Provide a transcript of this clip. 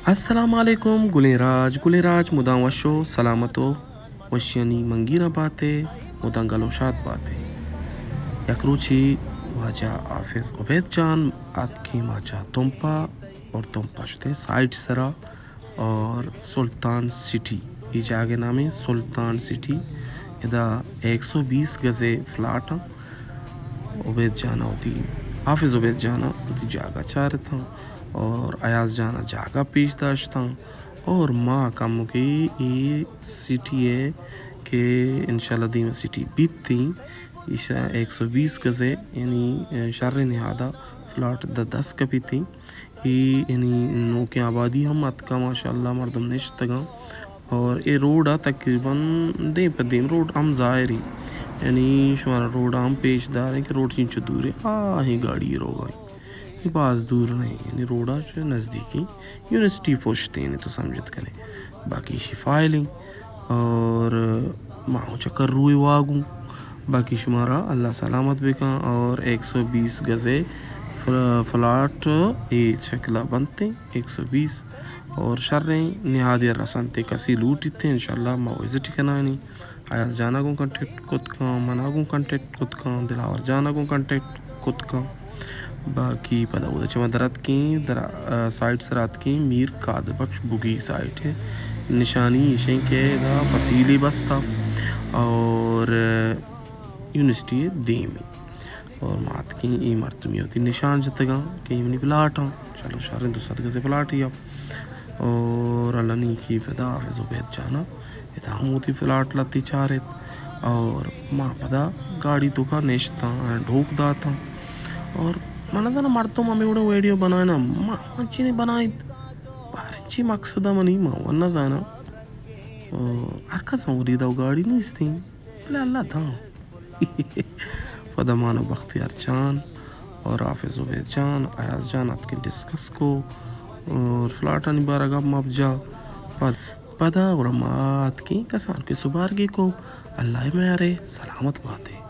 السلام علیکم گلیں راج، گلیں راج مدام وش و سلامت و وشیانی منگیراں باتے، مدام گل و شاد باتے۔ یک روچی واجہ حافظ عبید جان آتکیں ماچا تمپا اور تمپا شتیں سائٹ سرا اور سلطان سٹی، اے جاگہ نامیں سلطان سٹی، ادا ایک سو بیس گزے فلاٹ آں۔ عبید جان ءَ وتی، حافظ عبید جان ءَ وتی جاگہ چارتاں اور ایاز جان ءَ جاگہ پیش داشتاں اور ما کمکے اے سٹی ءَ کہ انشاءاللہ دیما سٹی بیتیں، ایشاں ایک سو بیس گزے، یعنی شریں نہادا فلاٹ دہ دست کپیتیں۔ اے یعنی نوکیں آبادی ہم اتکا، ماشاءاللہ مردم نشتگاں۔ اور اے روڈ ءَ تقریباً دیم پہ دیم روڈ ہم ظاہری، یعنی شمارا روڈ ءَ ہم پیش داریں کہ روڈ چنچو دوریں، آ ہی گاڑی روگا ایں۔ اے باز دور نہیں، یعنی روڈ ءَ چہ نزدیکی یونیورسٹی پشت، یعنی تو سمجھت کنے۔ باقی شی فائلیں اور ما ہوں چکر روئے واگوں۔ باقی شمارا اللہ سلامت بکن اور ایک سو بیس گزے فل-، فلاٹ اے شکلا بنتیں۔ ایک سو بیس اور شریں نہادے رسنتے، کسی لوٹیتے انشاءاللہ ما وزٹ کنانی۔ ایاز جانا گوں کانٹیکٹ کت کن، منا گوں کانٹیکٹ کت کن، دلاور جانا گوں کانٹیکٹ کت کن۔ باقی پدا اودا چہ ما در اتکیں، در، آ، سائٹ سر اتکیں میر قادر بخش بگی سائٹ ءِ نشانی ایشیں کہ ادا پسیلی بستا اور یونیورسٹی ءِ دیمی۔ اور ما اتکیں اے مردمی وتی نشان جتگاں کہ اے منی پلاٹ آں۔ چلو شریں دو سد گزے پلاٹ یا۔ اور اللہ نیکی پدا حافظ عبید جانا ادا ہم وتی پلاٹ لتی چارت۔ اور ما پدا گاڑی توکا نشتاں، ڈھوک داتاں۔ اور من زانا مردم ہمیں وڑا ویڈیو بنائنا، ما انچی نہیں بنائیت۔ بارے چی مقصد منی ما ون زانا۔ اور ہر کس ہم وریدا گاڑی نیستیں۔ بلے اللہ داں۔ پدا من و بختیار جان اور حافظ عبید جان، ایاز جان اتکیں ڈسکس کو اور فلاٹانی بارہ گپ مپ جا۔ پد-، پدا گڑا ما اتکیں کسان کے سبارگی کو۔ اللہ میارے سلامت باتے۔